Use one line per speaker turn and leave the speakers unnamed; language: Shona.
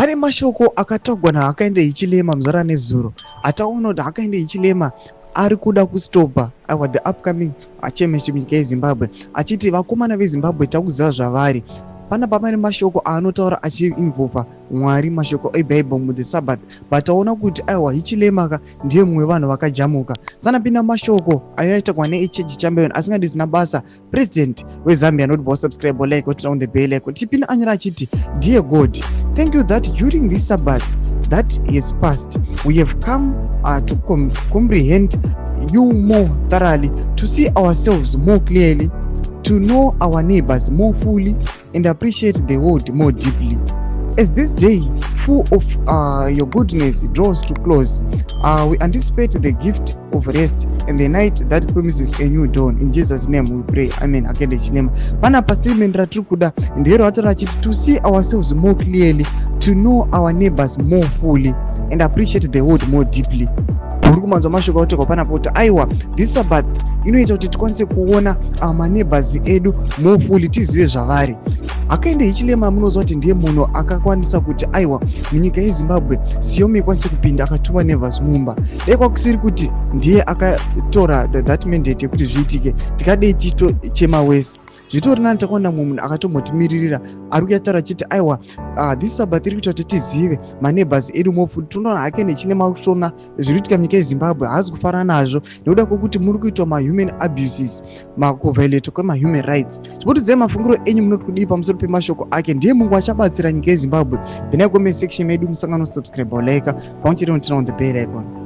Pane mashoko akataurwa naHakainde Hichilema muzara nezuro ataona kuti Hakainde Hichilema ari kuda kustopa aiwa the upcoming championship nyika yeZimbabwe, achiti vakomana veZimbabwe takuziva zvavari. Panapa pane mashoko aanotaura achiinvolva Mwari, mashoko eBible mu the Sabbath, but taona kuti aiwa Hichilema ka ndiye mumwe wevanhu vakajamuka. Sanapinda mashoko ayoitaurwa nechechi champion asingadi zina basa president weZambia, not bo subscribe or like or turn on the bell icon. Tipinda anyora achiti, "Dear God, thank you that during this Sabbath that has passed we have come to comprehend you more thoroughly, to see ourselves more clearly, to know our neighbors more fully and appreciate the world more deeply. As this day full of your goodness draws to close, we anticipate the gift of rest and the night that promises a new dawn. In Jesus' name we pray, amen." Hakainde Hichilema panapa statement ratiri kuda ndero rataura achiti to see ourselves more clearly, to know our neighbors more fully and appreciate the world more deeply. Muri kumanzwa mashoko autaurwa panapa kuti aiwa this Sabbath inoita kuti tikwanise kuona maneighbors edu more fully, tizive zvavari. Hakainde Hichilema munoziva kuti ndiye munhu akakwanisa kuti aiwa munyika yeZimbabwe siyomi ikwanise kupinda, akatuma Nevers Mumba. Dai kwakusiri kuti ndiye akatora that mandate yekuti zviitike, tikadei tichitochema wese. Zvitori nani takaona mumwe munhu akatombotimiririra ari kuyataura achiti aiwa this Sabbath iri kuita kuti tizive maneighbors edu more fully. Tinoona Hakainde Hichilema kutoona zviri kuitika munyika yeZimbabwe, haazi kufara nazvo nekuda kwekuti muri kuitwa mahuman abuses, makuviolate kwemahuman rights. Chibotidzai mafungiro enyu, munoti kudii pamusoro pemashoko ake? Ndiye mungu achabatsira nyika yeZimbabwe? Pinai comment section medu, musangano subscribe, like pamwe chete, turn on the bell icon.